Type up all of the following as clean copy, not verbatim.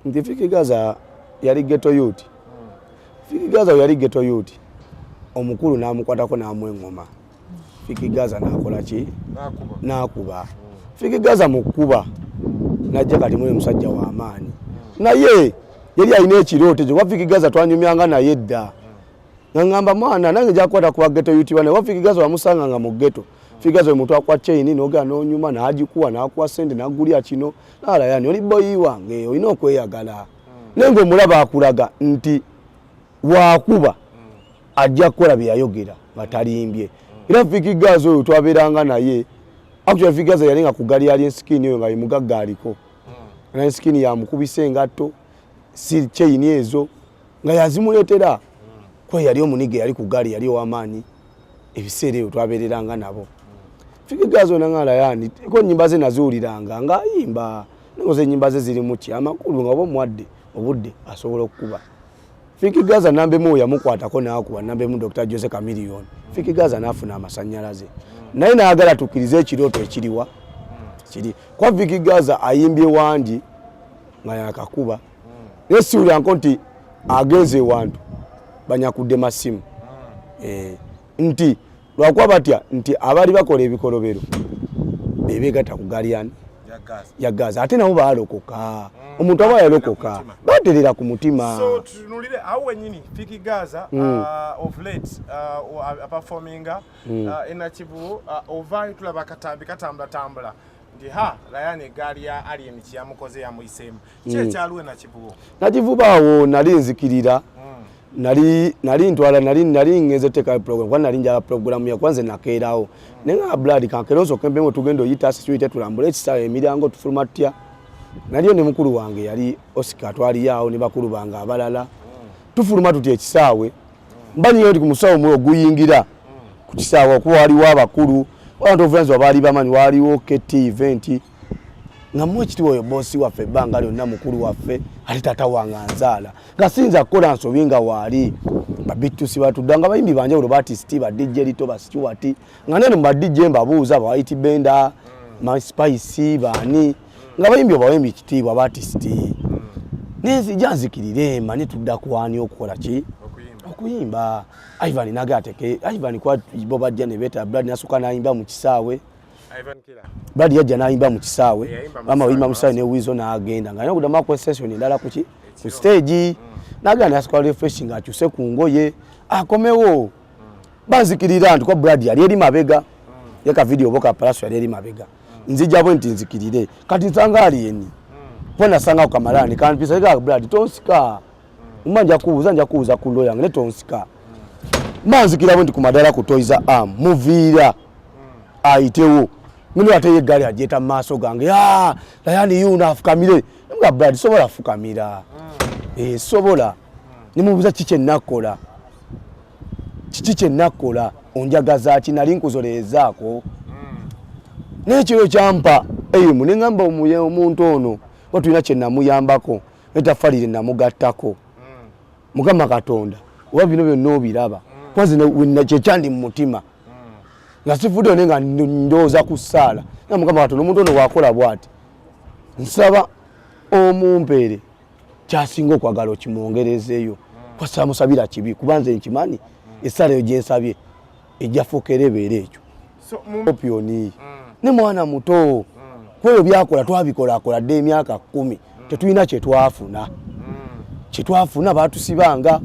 Nti Fik Gaza yali ghetto youth. Fik Gaza yali ghetto youth, omukulu n'amukwatako n'amuwa eŋŋoma. Fik Gaza n'akola ki? N'akuba. Fik Gaza mu kkuba najja kati muli musajja w'amaanyi, naye yali alina ekirooto ekyo. Kuba Fik Gaza twanyumyanga naye dda, nga ŋŋamba, "Mwana, nange nja kukwata kuba ghetto youth bane." Kuba Fik Gaza wamusanga nga mu ghetto, Fik Gaza omuntu akuwa chain, nogera n'onyuma n'agikuwa, n'akuwa sente, n'agulya kino nalayani, oli boyi wange, olina okweyagala. Naye ng'omulaba akulaga nti wakuba ajja kukola bye yayogera nga talimbye. Era Fik Gaza oyo twabeeranga naye. Actually, Fik Gaza yali nga ku gali Alien Skin oyo nga ye mugagga aliko. Alien Skin yamukubisa engatto, si chain ezo nga yazimuleetera kwe yali omuniga, yali ku gali, yali ow'amaanyi. Ebiseera ebyo twabeereranga nabo. Fik Gaza ono nga layani ko ennyimba ze naziwuliranga ng'ayimba, nangoza ennyimba ze zirimu ki amakulu, nga oba omuwadde obudde asobola okukuba. Fik Gaza nambemu yamukwatako n'akuba nambemu Dr Jose Chameleone. Fik Gaza n'afuna amasannyalaze, naye n'ayagala tukkirize ekirooto ekiriwa kiri kuba Fik Gaza ayimbye wangi nga yakakuba, naye siwulyanko nti agenze ewantu banyakudde masimu. Nti lwakuba batya nti abaali bakola ebikolobero bebegatta ku galyani ya Gaza, ate nabo baalokoka. Omuntu aba yalokoka, baterera ku mutima. So tutunulire awo wenyini Fik Gaza of late aperforminga enakivubo, ovaayo tulaba akatambi katambula tambula nti ha Ryan egaali ya Alien kyeyamukoze yamuyiseemu. Ki ekyaliwo enakivubo? Nakivubo awo nali nzikirira, nali ntwala, nali ngenze teka program, kuba nali njala program ya kwanze nakeerawo, naye nga blood kankera nsooke mpemu tugenda oyita security, tulambule ekisaawe, emiryango, tufuluma tutya. Naliyo ne mukulu wange yali Oscar, twaliyo awo ne bakulu bange abalala. Tufuluma tutya ekisaawe, mbanyiyo nti ku musawo mwe oguyingira ku kisaawe okuba waliwo abakulu, abantu obuvunanyizibwa baali bamanyi, waliwo KT event nga muwa ekitiibwa oyo boosi waffe ebbanga lyonna, mukulu waffe, ate taata wange anzaala, nga siyinza kukola nsobi nga waali. Babitusi batudda nga bayimbi banjawulo, ba artist, ba DJ Lito, ba Stewart, nga nene mu ba DJ mbabuuza ba White Bender, ma Spice, baani, nga bayimbi obawa ekitiibwa, ba artist. Nenzija nzikirire manye tudda kwani okukola ki? Okuyimba. Ivan naga ateke Ivan kwa bo bajja ne beta Blood nasuka nayimba mu kisaawe. Blood yajja nayimba mu kisaawe, mama oyimba mu kisaawe ne Wizo n'agenda nga alina okuddamu session endala kuki ku stage. Nagenda nasuka refreshing, akyuse ku ngoye akomewo. Banzikirira nti kwa Blood yali eri mabega ye ka video oba ka Palaso yali eri mabega. Nzija bwe nti nzikirire kati nsanga Alien po nasanga ku kamalani kanpisa ga Blood tonsika mba nja kubuuza ku lawyer ne tonsika. Mba nzikira bwe nti ku madala ku Toys R Us muviira ayitewo ngino ate ye eggaali agyeta mu maaso gange. "Ah, Layani yuno afukamire." Nga Brad sobola fukamira. Sobola nimubuuza kiki kyenakkola, kiki kyenakkola, onjagaza ki, nali nkuzoleezaako. Naye ekiro kyampa eimu neŋŋamba omuntu ono oba tulina kyenamuyambako, etafalire namugattako. Mukama Katonda oba bino byonna obiraba, kwanze kyekyandi mu mutima nga sifuddeyo, naye nga ndowooza ku ssaala nga Mukama Katonda omuntu ono bwakola bw'ati, nsaba omumpeere kyasinga okwagala okimwongerezeeyo, kwasaba musabira kibi, kuba nze nkimanyi essaala eyo gyensabye ejja fuuka era ebeera ekyo. Opioni ne mwana muto kwebyo byakola twabikolakola dde emyaka 10, tetulina kyetwafuna. Kyetwafuna batusibanga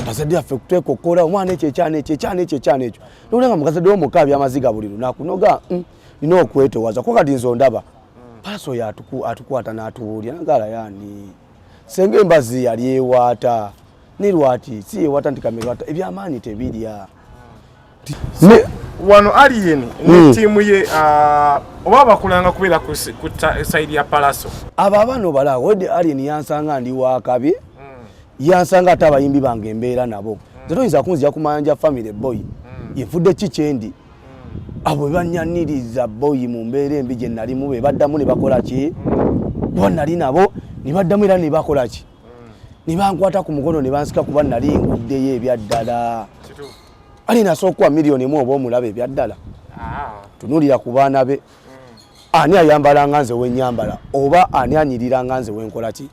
bazadde baffe kutwekokola omwana ekyo, ekyana ekyo, ekyana ekyo, ekyana ekyo, nolanga mukazadde womukaabya amaziga buli lunaku noga nina okwetowaza ko. Kati nze ondaba Palaso oyo atukwata n'atubuulira nagala yani senga embazi yali ewaata ne lwaki si yewaata nti kamerwata ebyamaanyi tebirya. Wano Alien ne ttiimu ye oba bakulanga kubeera ku side ya Palaso? Abo abaana obalaba wedde Alien yansanga ndi wakabi, yansanga ate abayimbi bange embeera nabo. Nze toyinza kunzija ku Mayanja family boy yenfudde ki kyendi. Abo bebanyaniriza boyi mu mbeera embi gye nalimu, be baddamu ne bakola ki, kuba nali nabo ne baddamu era ne bakola ki, ne bankwata ku mukono ne bansika, kuba nali nguddeyo ebyaddala. Alina asobola okuwa 1 million oba omulaba ebyaddala. Tunuulira ku baana be. Ani ayambala nga nze wenyambala oba ani anyirira nga nze wenkola ki?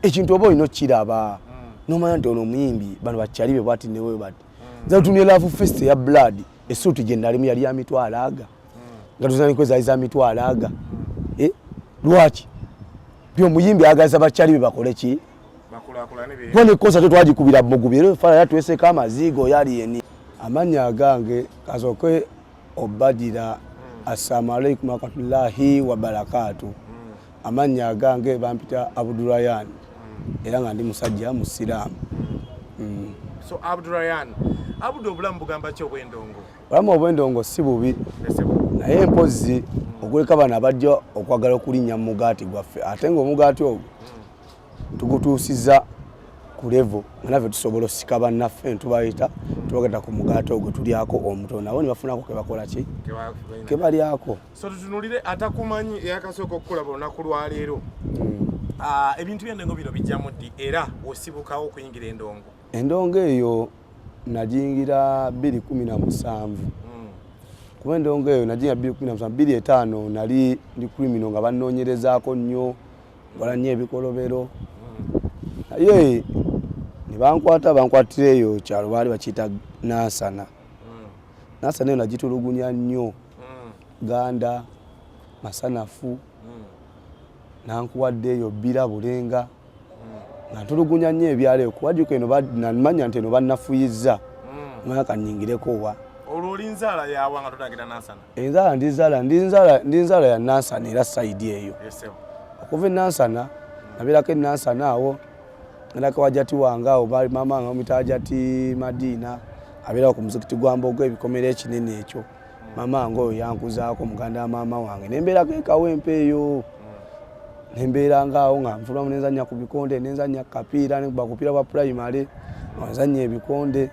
Ekintu oba olina okukiraba nomanya nti ono omuyimbi bano bakyali be bwati newe bati. Nze tutumye Love Fest eya Blood, esuuti gye nalimu yali ya mitwalo aga, nga tuzaniko zaali za mitwalo aga. Lwaki byo omuyimbi ayagaza bakyali be bakole ki? Kuba ne concert twagikubira mugubi era fala yatweseko amaziigo yali eni. Amannya agange kasooke obadira. Assalamu alaikum warahmatullahi wabarakatu. Amannya agange bampita Abdurayan era nga ndi musajja musiraamu. So Abdurayan, Abdu, obulamu bugamba ki obw'endongo? Obulamu obw'endongo si bubi, naye mpozzi okuleka bano abajja okwagala okulinnya mu mugaati gwaffe, ate ng'omugaati ogwo tugutuusiza ku level nga naffe tusobola osika bannaffe ntubayita tubagata ku mugaati ogwo tulyako omutono, nabo ne bafunako kebakola ki kebalyako. So tutunulire atakumanyi eyakasooka okukulaba olunaku lwaleero. Ebintu by'endongo bino bijjamu ddi era osibukawo okuyingira endongo? Endongo eyo nagiyingira 2017, kuba endongo eyo nagiyingira 2017, 25 nali ndi criminal nga bannoonyerezaako nnyo, nkola nnyo ebikolobero, naye ne bankwata, bankwatira eyo kyalo baali bakiyita Nansana. Nansana eyo nagitulugunya nnyo, Ganda, Masanafu, nankuwadde eyo Bbira, Bulenga, nga ntulugunya nnyo ebyalo eyo kuwajjuka eno namanya nti eno bannafuyizza, manya kanyingireko wa. Olwo oli nzaala yawa nga totangira Nansana? Enzaala ndi nzaala ya Nansana era side eyo. Okuva e Nansana nabeerako e Nansana awo ngendako wajati wange awo, maama wange bamuyita Hajati Madiina, abeerawo ku muzikiti gwa Mbogo, ebikomera ekinene ekyo. Maama wange oyo yankuzaako, muganda wa maama wange, nembeerako ekawempe eyo, nembeera ngaawo nga nfulwamu, nenzanya ku bikonde, nenzanya kapiira, nekuba kupiira bwa primary nga nzanya ebikonde,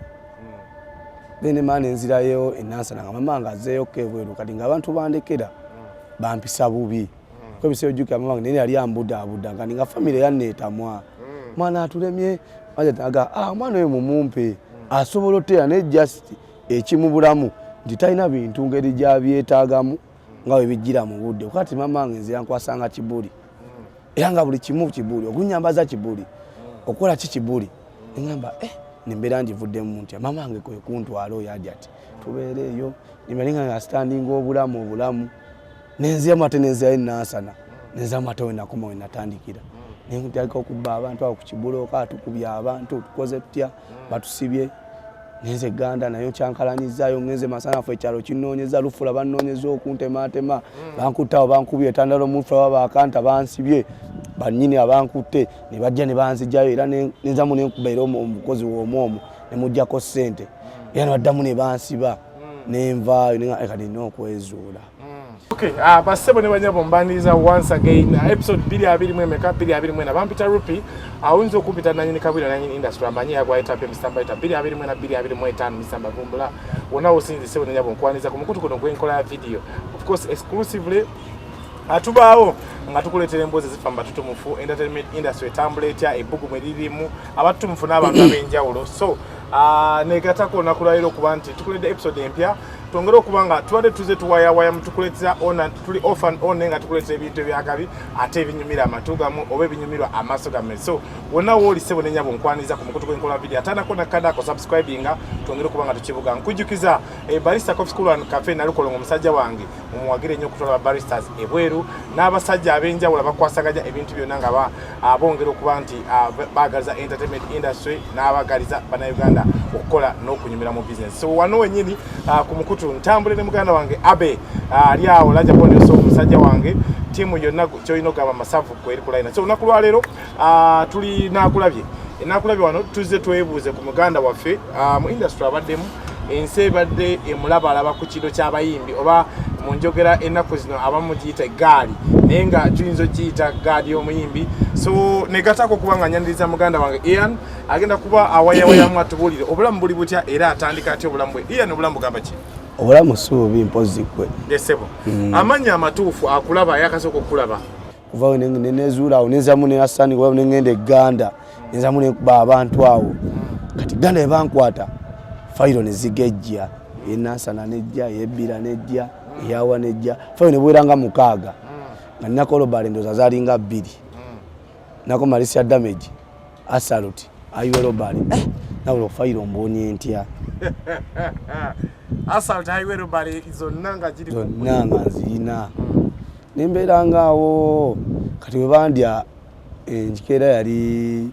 then maa nenzirayo enansana nga mama wange azzeeyokko ebweru. Kati ng'abantu bandekera bampisa bubi ko ebiseera ojjukira mama wange naye yali ambudaabuda nga ninga famire yanneetamwa, mwana atulemye aga, ah, omwana oyo mumumpe asobola oteera, naye just ekimubulamu nti talina bintu ngeri gyabyetaagamu nga bwe bijjira mu budde. Kati mama wange nze yankwasanga kibuli era nga buli kimu kibuli, okunyambaza kibuli, okukola ki kibuli. Neŋamba eh, nembeera ngivuddemu ntya? Mama wange kwe kuntwala oyo aja ati tubeere eyo, nembalinga nga standinga obulamu obulamu, nenziramu ate nenzirayo enansana, nenziramu ate wenakoma wenatandikira, nentandika okubba abantu awo ku kibulooka, tukubye abantu, tukoze tutya, batusibye, ngenze Ganda nayo kyankalanyizayo, ngenze Masanafu, ekyalo kinoonyeza, Lufula banoonyeza okuntematema, bankutte awo, bankubye etandalo mu Lufula, babakanta bansibye, bannyini abankutte ne bajja ne banzijayo, era nenzamu nenkuba era omukozi w'omu omwo ne muggyako ssente, era ne baddamu ne bansiba, nenvaayo kati nina okwezuula. Okay, bassebo ne banyabo, mbaniriza once again, episode 220 emeka 224. Bampita Rupi, awinza okumpita nanyini Kabwira, nanyini industry amanyi yagwayita pe Mr. Mbaita 224 225 Mr. Mbavumbula wonna wosinze. Ssebo ne nyabo, nkwaniza ku mukutu guno gw'enkola ya video, of course exclusively atubaawo nga tukuleetera emboozi ezifa mu batutumufu, entertainment industry etambula etya, ebbugumu eririmu abatutumufu n'abantu ab'enjawulo. So negatako olunaku lwaleero okuba nti tukuleetera episode empya, twongere okuba nga tubadde tuze tuwayawayamu, tukuleetera on and tuli off and on, naye nga tukuleetera ebintu ebyakabi ate ebinyumira amatu gammwe oba ebinyumirwa amaaso gammwe. So wonna wooli, ssebo ne nnyabo, nkwaniriza ku mukutu gw'enkola video atanako nakadako subscribinga, twongere okuba nga tukibuga. Nkujjukiza Barista Coffee School and Cafe Nalukolongo, omusajja wange mumuwagire nnyo okutwala ba baristas ebweru n'abasajja ab'enjawulo abakwasaganya ebintu byonna nga bongera okuba nti baagaliza entertainment industry n'abagaliza bannayuganda okukola n'okunyumira mu business. So wano wenyini ku mukutu ntambule ne muganda wange Abe ali awo Lajabonyoso, omusajja wange, ttiimu yonna kyolina okugamba masavu kweri ku line. So olunaku lwaleero tuli nakulabye nakulabye wano, tuzze twebuuze ku muganda waffe mu industry abaddemu ensi ebadde emulabalaba ku kiro ky'abayimbi, oba mu njogera ennaku zino abamu giyita eggaali, naye nga tuyinza okiyita gaali y'omuyimbi. So negatako okuba nga nyaniriza muganda wange Ian, agenda kuba awayawayamu atubuulire obulamu buli butya era atandika atya obulamu bwe. Ian, obulamu bugamba ki? Obulamu si bubi, mpozi gwe. Esebo, amannya amatuufu akulaba ayakasooka okukulaba? Kuva nenezuula awo, nenzamu ne Hasani kuba nengenda e Ganda, nenzamu nenkuba abantu awo. Kati Ganda ebankwata fayiro nezigejja, enansana nejja, yebbira nejja. Eyawa nejja fayiro ne buwera nga 6 nga nnako robbery, ndowooza zaalinga 2, nako malicious damage, assault, highway robbery. Nabula fayiro mbonye ntya? Assault, highway robbery, zonna nga giri ku Zonna nga nziyina, nembeera ngaawo. Kati bwe bandya enjikeera yali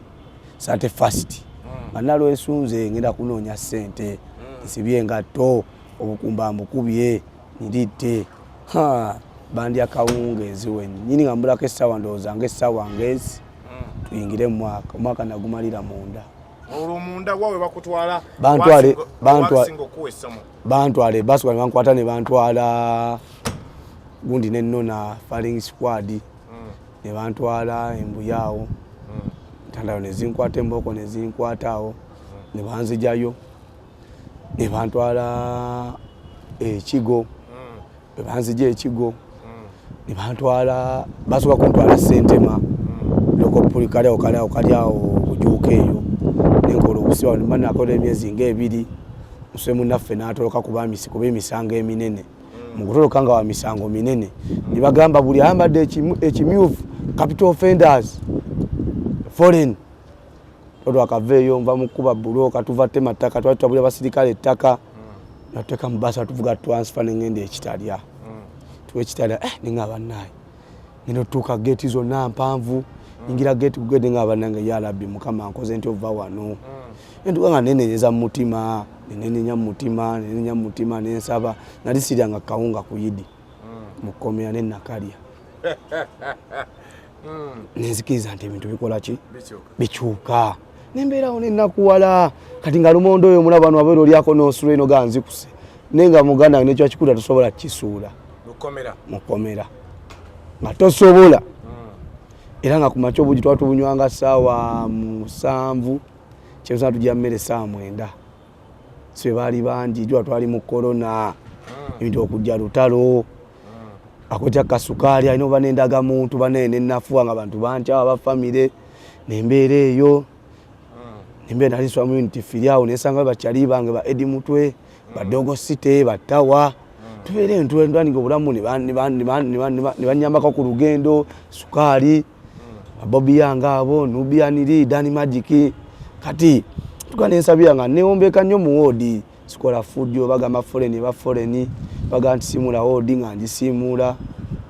31st, nga nalwesunze ngenda kunoonya ssente, nsibye engatto, obukumba mbukubye, nyiridde. Ha, bandya kawungeezi wennyini nga mbulako essaawa, ndowooza nga essaawa ngezi tuyingire mu mwaka. Omwaka nagumalira munda. Olwo munda wawe bakutwala? Wasinga okuwa essomo? Bantwale basooka ne bankwata ne bantwala gundi nenona firing squad, ne bantwala embuyaawo ntandalo ne zinkwata embooko ne zinkwata awo ne banzijayo ne bantwala ekigo. Bwe banzija ekigo ne bantwala, basooka kuntwala Sentema lokopuli, kali awo, kali awo, kali awo bujuuka eyo, nenkola obusiba nemba nakola emyezi nga 2. Muswe munnaffe n'atoloka kuba emisango eminene. Mu kutoloka nga wa misango minene, ne bagamba buli ayambadde ekimyufu capital offenders, foreign. Twakaveeyo nva mu kkuba buloka, tuva tema ttaka, twali tutabulira abasirikale ettaka, natuteeka mu baasi, batuvuga transfer, nengenda ekitalya tuwa ekitalya. Nenga bannaaye ngenda otutuuka geeti zonna mpanvu, nyingira geeti ku geeti, nga bannange, ya Rabbi Mukama, nkoze nti ova wano? Nentuka nga nenenyeza mu mutima, nenenya mu mutima, nenenya mu mutima, nensaba. Nali siryanga kawunga ku yidi mu kkomera, nenakalya, nenzikiriza nti ebintu bikola ki? Bikyuka. Bikyuka. Nembeerawo nenakuwala. Kati nga lumonde oyo mulaba wano wabeera olyako n'osula eno ga nzikuse, naye nga muganda wange nekyo kikuta tosobola kukisuula. Lukomera. Mukomera nga tosobola. Era nga ku makya obugi twaba tubunywanga ssaawa 7, kyemusana tujja mmere ssaawa 9. Si bwe baali bangi jwa twali mu korona, ebintu okujja lutalo, akotya kasukaali alina oba n'endagamuntu banaye nenafuwa nga bantu bankyawa abafamire. Nembeera eyo, nembeera nali nsula mu unit firi awo, nensanga bakyali bange ba Edi Mutwe, badogo site batawa, tubeere ntwandika obulamu ne banyambako ku lugendo, sukaali, babobi yange abo, Nubianiri, Dani Magic. Kati tuka nensabira nga newombeka nnyo mu woodi, sikola fudio, bagamba foreign, ba foreign bagamba nti simuula woodi, nga ngisiimuula.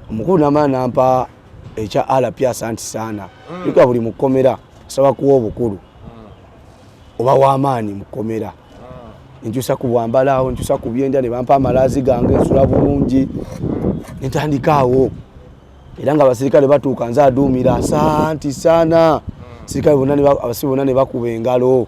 Omukulu namala nampa ekya RP, asanti saana bika buli mukomera asaba kuwa obukulu oba w'amaanyi mukomera. Nkyusa ku bwambala awo, nkyusa ku byendya, ne bampa amalaazi gange, nsula bulungi, nentandika awo. Era nga abasirikale batuuka, nze aduumira, asanti saana. Sirikale bonna abasibe bonna ne bakuba engalo.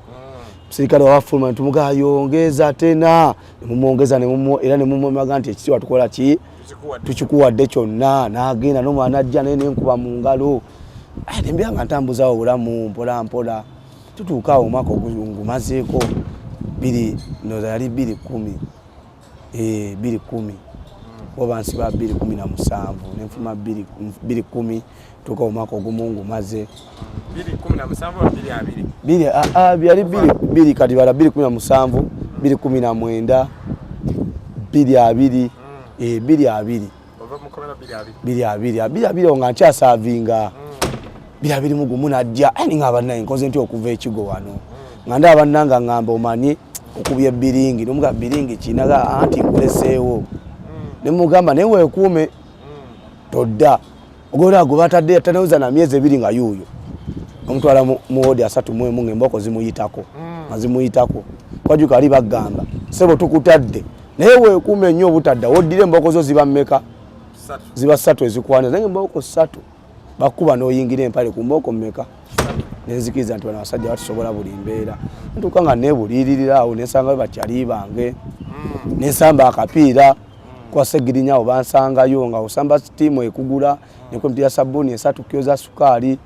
Musirikale wabafuluma netumugaa yongeza tena, nemumwongeza, era nemumwemaga nti ekitiibwa tukola ki? Tukikuwadde. Tukikuwadde kyonna. N'agenda n'omwana najja naye nenkuba mu ngalo. Nembeera nga ntambuzawo obulamu mpola mpola. Tutuuka awo omwaka ngumazeeko biri, ndowooza yali 2010, 2010 oba nsiba 2017, nenfuma 2010, tuuka omwaka ogumu ngumaze. 2017 oba 2020? Biri yali biri biri, kati bala 2017, 2019, 2020, 2020. Ova mukomera 2020? 2020, 2020 awo nga nkyaservinga. 2021 najja ninga abannaye nkoze nti okuva ekigo wano nga ndaba bannanga, ngamba omanyi okubya ebiringi, nomuga biringi kinaga anti nkuleseewo, nemugamba naye weekuume todda ogola gwe batadde tanaweza na myezi 2 nga yuuyo omutwala mu wodi 31 nga emboko zimuyitako, nga zimuyitako kwajuka ali bagamba sebo tukutadde naye weekuume nnyo obutadda woddira emboko zo ziba mmeka? Ssatu. Ziba ssatu ezikwana naye emboko ssatu bakuba n'oyingira empale ku mboko mmeka? Nenzikiriza nti bano abasajja batusobola buli mbeera. Ntuuka nga neebuliiririra awo, nensangayo bakyali bange, nensamba akapiira kwa Segirinya awo, bansangayo nga osamba ttiimu ekugula nekwemutira sabbuuni 3 kilo za sukaali,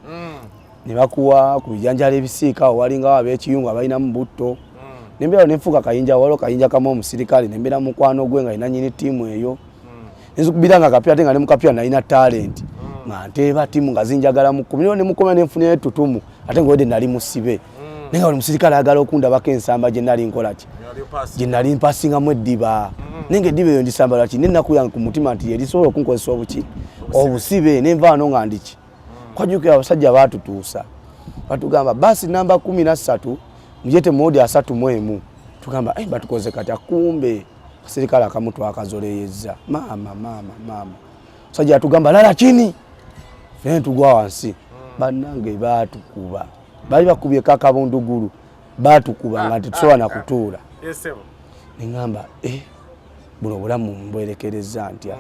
ne bakuwa ku bijanjaalo ebisiika awo, walingawo ab'ekiyungu abalinamu butto. Nembeera nenfuuka kayinja, waliwo kayinja kamu omusirikale, nembeera mukwano gwe nga alina nyini ttiimu eyo, nenzikubira nga akapiira, ate nga ne mukapiira nalina talent, nga nteeba ttiimu nga zinjagala mu kkumi ne mukomera nenfunirayo ettutumu, ate nga wedde nali musibe. Naye nga buli musirikale ayagala okundabako ensamba gye nali nkola ki, gye nali mpasingamu eddiba. Naye nga eddiba eyo ndisamba lwaki? Nennaku yange ku mutima nti erisobola okunkozesa obuki, obusibe, nenva wano nga ndiki. Kwajjukira abasajja baatutuusa, batugamba baasi namba 13 mujete moodi 31. Tugamba eh, batukoze katya? Kumbe kasirikale akamu twakazoleyezza. Maama, maama, maama, musajja atugamba lala kini, fene tugwa wansi. Bannange baatukuba, baali bakubyeko akabundugulu, baatukuba nga tetusobola nakutuula. Neŋamba eh, buno obulamu mbwerekereza ntya?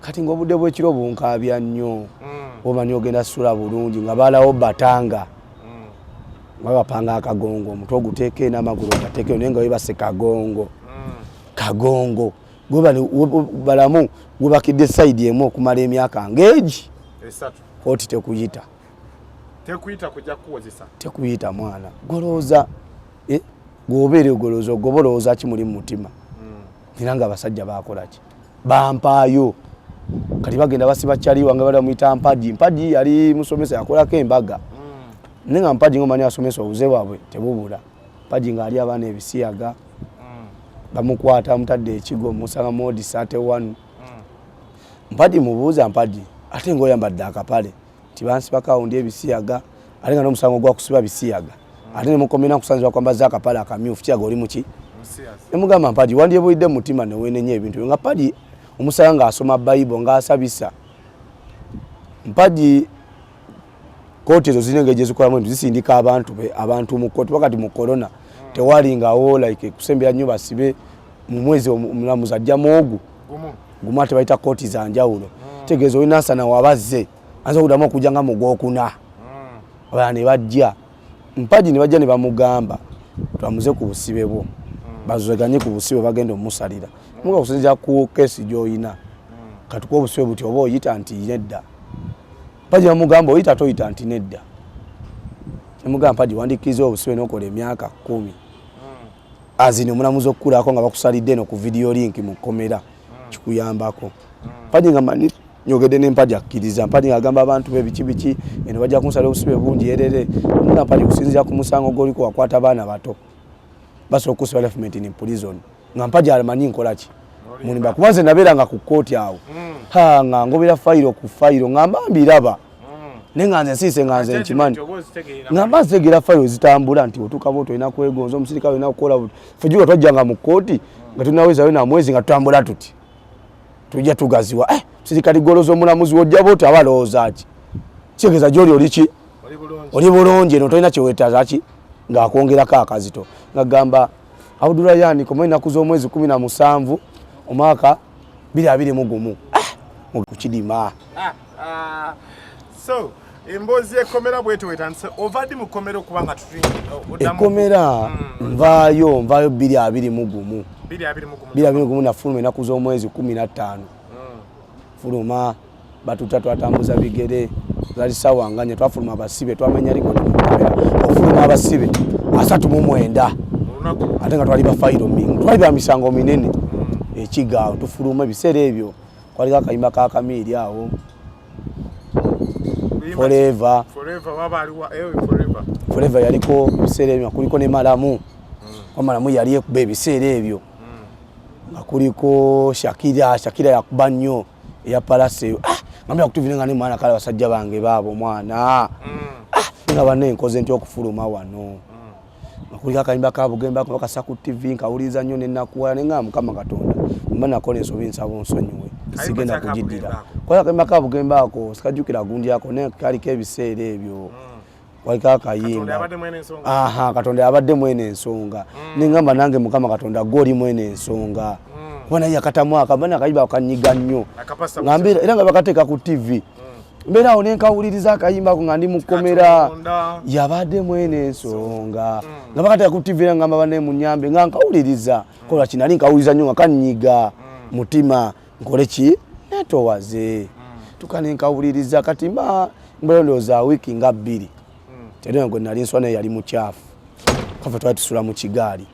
Kati ngaobudde bwekiro bunkaabya nnyo. Omanyi ogenda sula bulungi nga balawo batanga, nga bapanga akagongo, omutwe oguteeka eno, amagulu ogateeka eno, naye nga webase kagongo kagongo balamu gwebakidde side emu okumala emyaka ngeegi. Kooti tekuyita. Tekuyita kujja kuwozesa. Tekuyita mwana. Golowooza eh, gwobeera ogolowooza ogoba olowooza ki muli mu mutima? Era nga abasajja bakola ki, bampaayo. Kati bagenda basiba kyali wange, bali bamuyita Mpagi. Mpagi yali musomesa, yakolako embaga. Naye nga Mpagi ngomanyi asomesa, obuze bwabwe tebubula. Mpagi ng'ali abaana ebisiyaga, bamukwata mutadde ekigo, musanga modi 31. Mpagi mubuuza, "Mpagi, ate ngaoyambadde akapale?" Nti bansibako awo ndi ebisiyaga, ate nga n'omusango gwakusiba bisiyaga, ate nemukomera nkusanzibwa kwambaza akapale akamyufu, kiyaga oli muki. Nemugamba, "Mpagi, wandyebulidde mu mutima newenenya ebintu." Nga Mpagi omusala ng'asoma Bayibo, ng'asabisa Mpagi. Kooti ezo zirina engeri gyezikolamu ebintu, zisindika abantu be abantu mu kooti. Wakati mu corona tewalingawo like kusembera nnyo basibe mu mwezi, omulamuzi ajjamu ogu gumu, ate bayita kooti za njawulo. Tegeeza olina nsana wabazze ayinza okuddamu okujja nga mu gwokuna. Abalala ne bajja, Mpagi ne bajja ne bamugamba, "Twamuze ku busibe bwo, bazeganye ku busibe bagenda omusalira muga okusinziira ku keesi gy'oyina, katuka obusibe buti oba oyita?" Nti nedda. Mpagi bamugamba, "Oyita toyita?" Nti nedda. Nemugamba, "Mpagi, wandikiriza obusibe nokola emyaka 10 azini omulamuzi okukulako nga bakusalidde eno ku video link mu kkomera, kikuyambako?" Mpagi nga manyi nyogedde ne Mpagi, akkiriza. Mpagi ng'agamba abantu be biki biki, eno bajja kunsala obusibe bungi erere. Nga Mpagi, okusinziira ku musango gwoliko, wakwata baana bato, basobola okusiba life in prison. Nga Mpagi amanyi nkola ki mulimba, kuba nze nabeeranga ku kkooti awo, ha, nga ngobera fayiro ku fayiro, nga mba mbiraba, naye nga nze nsiise, nga nze nkimanyi, nga mba nzitegeera fayiro zitambula nti otuuka bwoti olina kwegonza omusirikale, olina kukola buti. Ffe juga twajjanga mu kkooti nga tunawezayo na mwezi, nga tutambula tuti, tujja tugaziwa. Eh, musirikale goloza omulamuzi wojja bwoti aba alowooza ki? Kitegeeza gyoli oli ki, oli bulungi, eno tolina kyewetaaza ki, ng'akwongerako akazito. Nga gamba Abudurayani koma ennaku z'omwezi 17 omwaka 2021 kukidima. So emboozi y'ekkomera bwetyo wetandise. Ova ddi mu kkomera okuba nga Ekkomera nvaayo 2021. 2021 nafuluma ennaku z'omwezi 15. Fuluma batuta, twatambuza bigere, zali sawa nganya twafuluma abasibe, twamenya likodi mukomera ofuluma abasibe 39, ate nga twali bafayiro mingi, twali ba misango minene. Ekigaawo tufuluma ebiseera ebyo kwaliko akayimba ka Kamiiri awo, Forever. Forever yaliko ebiseera ebyo, nga kuliko ne Malamu. Malamu yali ekuba ebiseera ebyo, nga kuliko Shakira. Shakira yakuba nnyo eya Palase. Ah, ngambira kutuvire nga ne mwana kale basajja bange baabo mwana. Ah, nga banne nkoze nti okufuluma wano nga kuliko akayimba ka Bugembe ako bakasa ku TV, nkawuliriza nnyo nenakuwala, ne ngamba, "Mukama Katonda, mba nakola ensobi, nsaba onsonyiwe, sigenda kugiddira." Kwali akayimba ka Bugembe ako, sikajjukira gundi ako, naye kaliko ebiseera ebyo waliko akayimba. Aha, Katonda yabadde mwene ensonga. Neŋŋamba nange, "Mukama Katonda, gwe oli mwene ensonga," kuba naye yakatamu akabana akayimba kanyiga nnyo, nga mbeera era nga bakateeka ku TV, mbeera awo nenkawuliriza akayimba ako nga ndi mukomera, yabadde mwene ensonga, nga bakateeka ku TV, era ngamba, "Banne munyambe," nga nkawuliriza. Kola kinali nkawuliriza nnyo nga kanyiga mutima, nkole ki, netowaze tuka nenkawuliriza. Kati mba mbeera ndowooza wiiki nga 2, tera gwe nali nswa naye yali mukyafu, kafe twali tusula mu kigaali.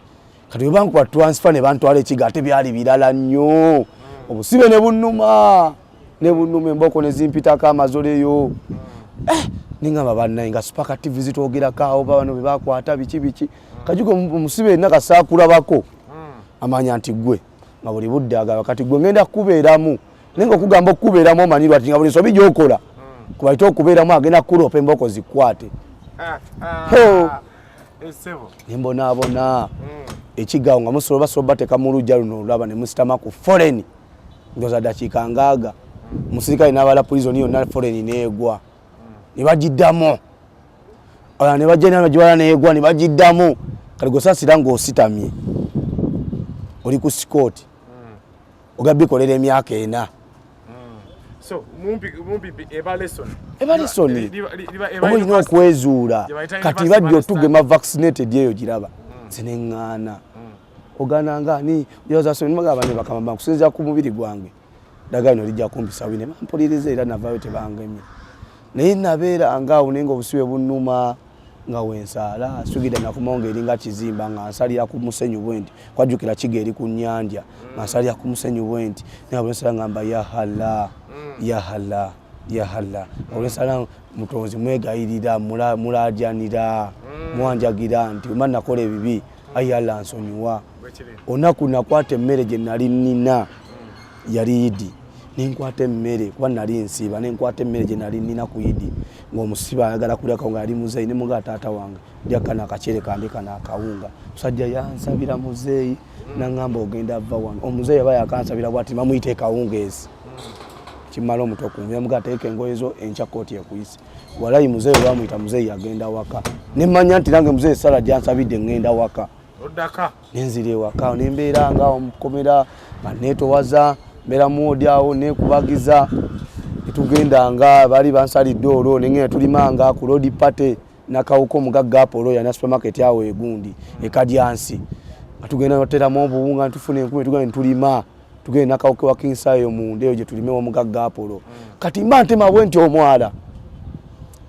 Kati bwe bankuba transfer ne bantwala ekiga, ate byali birala nnyo, obusibe ne bunnuma, ne bunnuma, emboko ne zimpitako amazoleyo. Eh, Ningamba bannaye nga Spark TV zitwogerako awo, bano be bakwata biki biki. Kajugo omusibe yenna kasaakulabako amanya nti gwe nga buli budde agamba kati gwe ngenda kukubeeramu, naye nga okugamba okukubeeramu omanyi lwati nga buli nsobi gy'okola kubaite okubeeramu agenda kukuloopa emboko zikwate. Nembonaabona ekigawo nga musobola basobola bateeka mu lujja luno olulaba ne musitama ku foreign ndoza dakiika ngaaga omusirikale n'abala prison yonna foreign neegwa ne bagiddamu ne bajja nabagibala neegwa ne bagiddamu. Kati gosasira ng'ositamye oli ku sikooti ogabikolera emyaka 4. So mumpi eba lesson. Eba lesson. Oba olina okwezuula kati bajja otugema vaccinated eyo giraba nze neŋŋaana ogaana ani magamba ne bakama nkusinziira ku mubiri gwange ddagala lino lijja kumpisa wine bampuliriza era navaayo tebangemye naye nabeera ngaawo naye nga obusibe bunnuma nga wensaala sugida nakomawo ngaeringa kizimba nga nsalira ku musenyu bwe nti kwajjukira kiga eri ku nnyanja nga nsalira ku musenyu bwe nti naye bwensala ngamba yahala yahala yahala nga bwensala mutonzi mwegayirira mulajanira mwanjagira nti wema nakola ebibi ayi Allah nsonyiwa. Olunaku nakwata emmere gye nali nnina yali Idi nenkwata emmere kuba nali nsiiba nenkwata emmere gye nali nnina ku Idi ng'omusibe ayagala kulyako nga yali muzeeyi ne mugaa taata wange ndya kano akacere kande kano akawunga. Musajja yansabira muzeeyi naŋŋamba ogenda va wano. Omuzeeyi aba yakansabira bwati bamuyita ekawungeezi kimala omutwe okunvira mugaa teeka engoye zo enkya kooti ekuyise. Walayi muzeeyi bamuyita muzeeyi yagenda waka nemmanya nti nange muzeeyi sala gyansabidde ŋŋenda waka. Nenzira ewaka nembeera nga omukomera nga neetowaza mbeera muwodi awo nekubagiza netugenda nga baali bansalidde olwo nengenda tulimanga ku road party nakawuka omugagga Apollo yalina supermarket awo egundi ekadyansi nga tugenda noteramu obuwunga ntufuna enkumi tugenda netulima tugenda nakawuka wa King Sayo munda eyo gye tulime omugagga Apollo. Kati mba ntema bwe nti omwala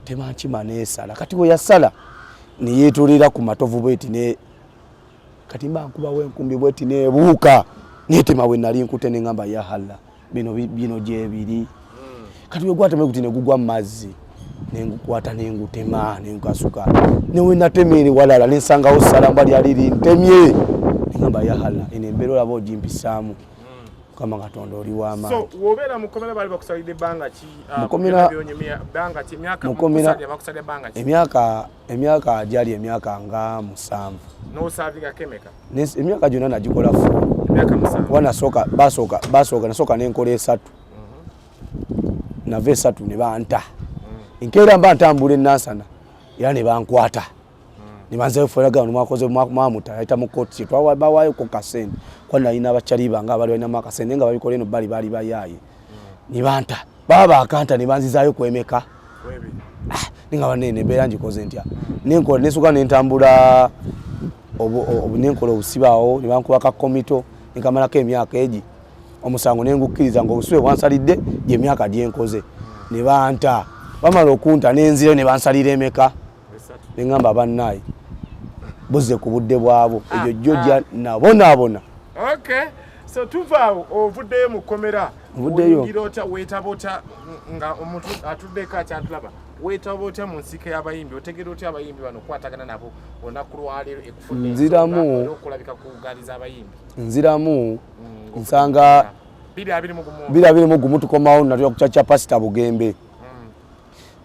tema nkima neesala kati we yasala neyeetolera ku matovu bweti ne kati mba nkubawo enkumbi bweti neebuuka neetema we nali nkute ne ngamba ya Allah bino bino gyebiri. Kati we gwatema guti ne gugwa mu mazzi nengukwata nengutema nenkasuka newe natema eri walala nensangawo salamba lyali lintemye nengamba ya Allah eno embeera olaba ogimpisaamu Mukama Katonda oli w'amaanyi. So wobeera mukomera bali bakusalidde ebbanga ki? Mukomera bbanga ki? Emyaka mukomera bakusalidde ebbanga ki? Emyaka gyali emyaka nga 7. N'osaavinga kemeka? Emyaka gyonna nagikola full. Emyaka 7. Kuba nasooka basooka basooka nasooka nenkola 3. Nava 3 ne banta. Enkeera mba ntambula enansana era ne bankwata. Nibanze fulaga no mwakoze mwamuta ayita mu court twawa bawayo ko kasente kwa nalina abakyali bange abali balina makasente nga babikola eno bali bali bayaye nibanta baba akanta nibanzizaayo kwemeka ninga banene embeera ngikoze ntya nenkola nesuka nentambula nenkola obusibe awo nebankuba ka komito nekamalako emyaka egi omusango nengukkiriza nga obusibe bwansalidde gyemyaka gyenkoze nebanta bamala okunta nenzirayo nebansalira emeka nengamba bannaye buzze ku budde bwabo ebyo jjojja nabonaabona. Okay. So tuvaawo ovuddeyo mu kkomera Nvuddeyo. Oyingira otya weetaba otya nga omuntu atuddeko akyatulaba weetaba otya mu nsiike y'abayimbi otegeera otya abayimbi bano okukwatagana nabo olunaku lwaleero ekufudde Nziramu. okulabika ku gaali z'abayimbi. Nziramu nsanga 2021 2021 tukomawo natula ku kya Pasita Bugembe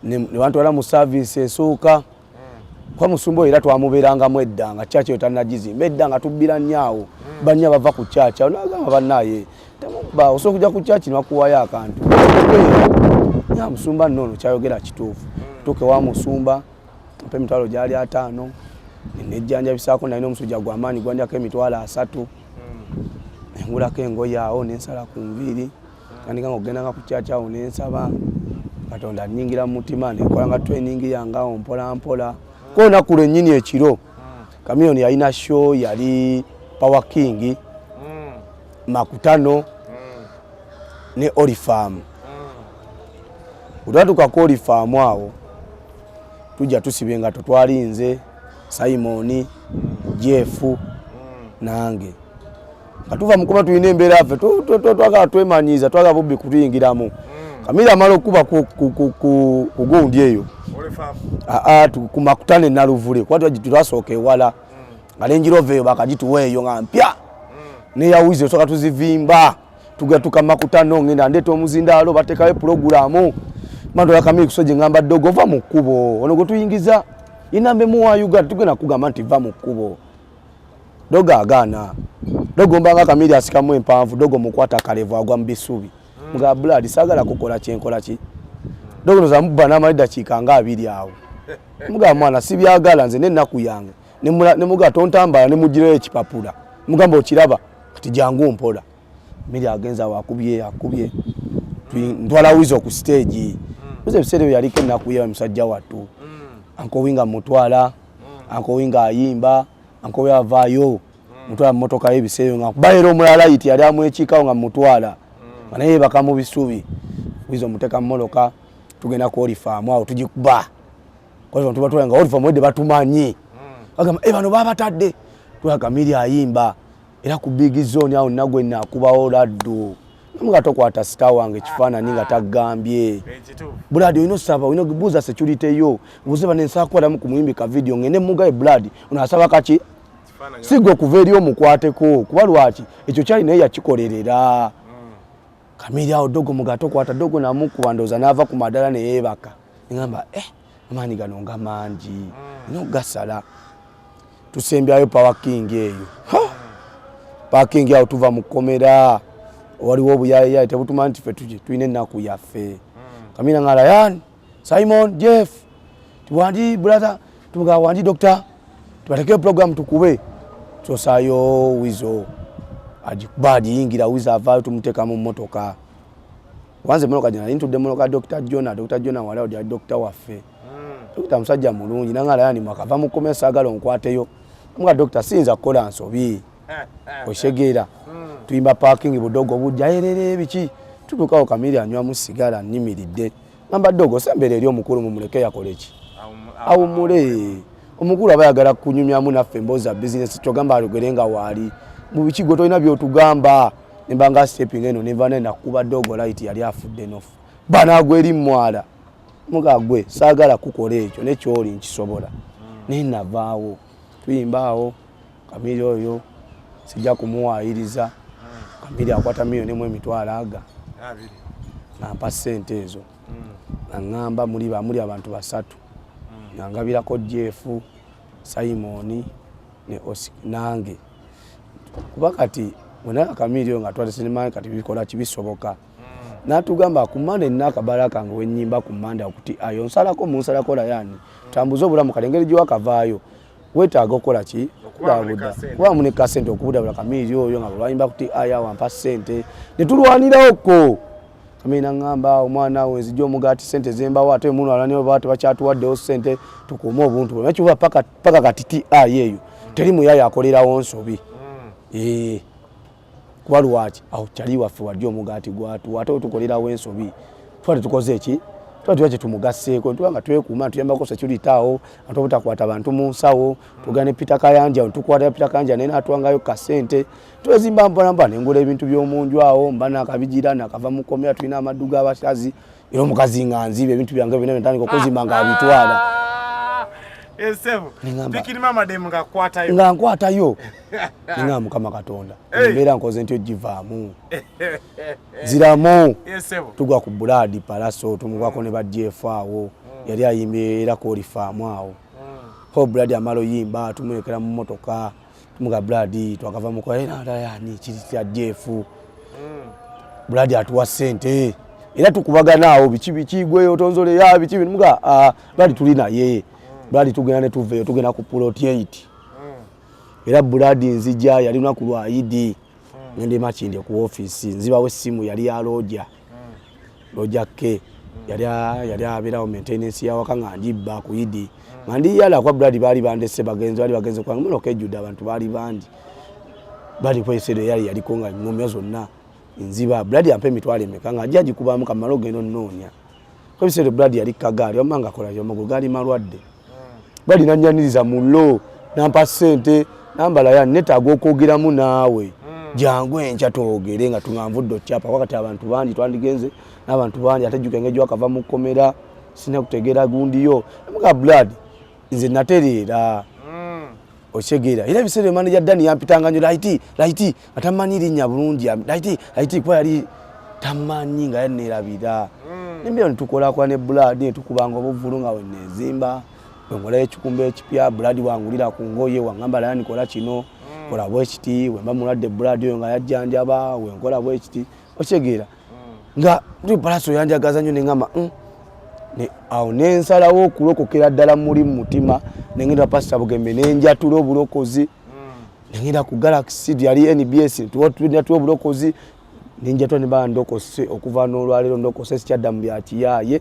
ne bantwala mu service esooka kwa musumba oyo era twamubeerangamu edda nga church eyo tannagizimba edda nga tubbira nnyo awo bannya bava ku church awo n'agamba bannaaye temubba osobola kujja ku church ne bakuwaayo akantu ya musumba nno ono kyayogera kituufu tuuke wa musumba mpa emitwalo gyali 50 nejjanjabisaako nalina omusujja gw'amaanyi gwandyako emitwalo 30 nengulako engoye awo nensala ku nviiri tandika nga okugendanga ku church awo nensaba Katonda annyingira mu mutima nenkola nga training yange awo mpola mpola ko olunaku lwennyini ekiro Chameleone yalina show yali Power King Makutano ne Orifam. Bwe ku Orifam awo tujja tusiba engatto twalinze Simon, Jeff nange nga tuva mu kuba tulina embeera ffe twagala twemanyiiza twagala bubbi kutuyingiramu. Kamira amala okuba ku gundi eyo Aa, ku Makutano e Naluvule, kuba twasooka ewala nga Range Rover eyo bakagituwa eyo nga mpya neyawize osooka tuzivimba, tugenda tuka Makutano, ngenda ndeeta omuzindaalo, bateekayo pulogulaamu mantola kamiri kusoje, ngamba dogo va mu kkubo, ono gwe tuyingiza inamba emu wa Uganda, tugenda kugamba nti va mu kkubo. Dogo agaana, dogo mbanga kamiri asikamu empanvu, dogo mukwata akalevu agwa mu bisubi. Mga blood saagala kukola kyenkola ki, dogo noza mubba n'amala eddakiika nga 20 awo. Mugamba mwana sibyagala nze n'ennaku yange, nemugaa tontambala, nemugirayo ekipapula, mugamba okiraba kati jangu mpola. Miri agenza awo akubye akubye, ntwala Wizo ku stage. Wizo ebiseera ebyo yaliko ennaku ye, musajja wattu. Uncle Winga mutwala, Uncle Winga ayimba, Uncle Winga avaayo, mutwala mu motoka ye ebiseera nga kuba era omulala yiti yali amwekiikawo nga mutwala nga naye yebaka mu bisubi. Wizo muteeka mu motoka, tugenda ku olifaamu awo tugikuba kwa tuba tuba nga olifaamu wedde batumanyi, bagamba e bano babatadde tuba. Kamiri ayimba era ku big zone awo, nagwe nakubawo laddu, nga tokwata star wange ekifaananyi nga tagambye. Blood olina osaba, olina obuuza security yo, obuuze bane nsaba kukwatamu ku muyimbi ka video ngende mugaye. Blood ono asaba kaki sigwe okuva eri omukwateko, kuba lwaki ekyo kyali naye yakikolerera. Kamiri awo dogo muga tokwata, dogo namukuba ndowooza n'ava ku madala neyeebaka. Ngamba eh, amaanyi gano nga mangi nina okugasala. Tusembyayo Power King eyo. Power King awo tuva mu kkomera, waliwo obuyayiyayi tebutumanyi nti ffe tulina ennaku yaffe. Kamina nga Ryan, Simon, Jeff tiwandi brother, tumuga wandi doctor, tubatekeyo program tukube. Tosaayo Wizo agikuba agiyingira, Wizo avaayo, tumuteeka mu mmotoka. Wanze emmotoka gye nali ntudde mmotoka Dr Jona. Dr Jona wali awo gyali dokita waffe. Dokita musajja mulungi, nanga Ryan mwakava mu kkomera, saagala onkwateyo. Mga dokita siyinza kukola nsobi, oshegeera. Tuyimba parking, budogo bujja erere biki, tutuukawo Kamiri anywamu sigala nnimiridde, ngamba dogo sembera eri omukulu mumuleke yakole ki, awummule. Omukulu aba ayagala kunyumyamu naffe emboozi za bizinesi, kyogamba ayogere nga waali mu biki, gwe tolina byotugamba. Nembanga stepping eno nenva naye nakuba dogo light, yali afudde nofa banagwa eri mwala. Muga gwe saagala kukola ekyo nekyoli nkisobola, naye navaawo tuyimbaawo. Kamiri oyo sijja kumuwaayiriza. Kamiri akwata 1,200,000 aga nampa ssente ezo, naŋŋamba muli bamuli abantu basatu, nangabirako Jeff, Simon ne nange, kuba kati wena Kamiri oyo nga twale sinema kati bikola kibisoboka. Natugamba ku Mande nina akabala kange wenyimba ku Mande akuti ayo nsalako munsalako Ryan tambuze obulamu kale engeri gyewakavaayo wetaaga okukola ki, kubamu ne kasente okubudabula. Kamiri oyo nga lwayimba kuti aya wampa sente netulwanirawo ko. Kamiri naŋŋamba omwana we nzija omugaati sente zembawo, ate muno alwanira ba tebakyatuwaddewo sente, tukuume obuntu bwe nakiba paka kati ti ayo eyo teri muyayo akolerawo nsobi. Eh, kuba lwaki awo kyali waffe wadde omugaati gwatuwa, ate wetukolerawo ensobi tuba tetukoze eki, tuba tuba kyetumugasseeko, tuba nga twekuuma tuyambako security awo ate obutakwata bantu mu nsawo. Tugenda ne Peter Kayanja, tukwata Peter Kayanja naye natwangayo kasente, twezimba mpolampola nengula ebintu by'omunju awo mba nakabigira nakava mu kkomera, tulina amaddu g'abakazi era omukazi nga nziba ebintu byange byonna ntandika okuzimba nga abitwala. Nga nkwatayo nga Mukama Katonda embeera nkoze ntyo givaamu ziramu. Tugwa ku Blood Palaso, tumugwako ne bajefu awo yali ayimbye era kwolifaamu awo ho Blood amala oyimba, tumulekera mu motoka, tumuga Blood twakava mukolayani kiri kya Jefu. Blood atuwa sente era tukubagana awo biki biki gwe otonzoleya biki muga Blood tuli naye Blood tugenda ne tuveeyo tugenda ku plot 8 era Blood nzija yali lunaku lwa Idi, ngende Makindye ku office, nzibawo essimu yali ya Roger, Roger K yali yali abeerawo maintenance yawaka, nga njibba ku Idi nga ndi yala kwa Blood baali bandese bagenzi baali bagenze kwange muno kejjudde abantu baali bangi bali kweseera yali yaliko nga ngomya zonna nziba. Blood ampa emitwalo emeka nga ajja agikubamu kamala ogenda onnoonya ebiseera. Blood yali kagaali wamma nga akola amagulu gaali malwadde. Blood nanyaniriza mu lo nampa ssente nambala ya netaaga okwogeramu naawe, jangu enkya twogere nga tunganvudde okyapa, wakati abantu bangi twandigenze n'abantu bangi ate jjuka engeri gyewakava mu kkomera. Sina kutegeera gundiyo. Muga blood, nze natereera. Okitegeera? Era ebiseera manager Dani yampitanga nnyo Light, Light, nga tamanyi linnya bulungi, Light, Light, kuba yali tamanyi, nga yanneerabira. Nembeera netukolakola ne Blood, netukubanga obuvulu nga wenezimba, bwenkolayo ekikumba ekipya, Blood wangulira ku ngoye, wangamba, "Layani, kola kino, kola bwekiti." Wemba mulwadde, Blood oyo nga yajjanjaba, wenkola bwekiti. Okitegeera nga ndi Palaso yanjagaza nnyo, neŋŋamba, awo nensalawo okulokokera ddala muli mu mutima. Nengenda Pasita Bugembe, nenjatula obulokozi, nengenda ku Galaxy, yali NBS, tuwa obulokozi, nenjatula, nebaa ndokose. Okuva n'olwaleero ndokose, sikyadda mu byakiyaaye.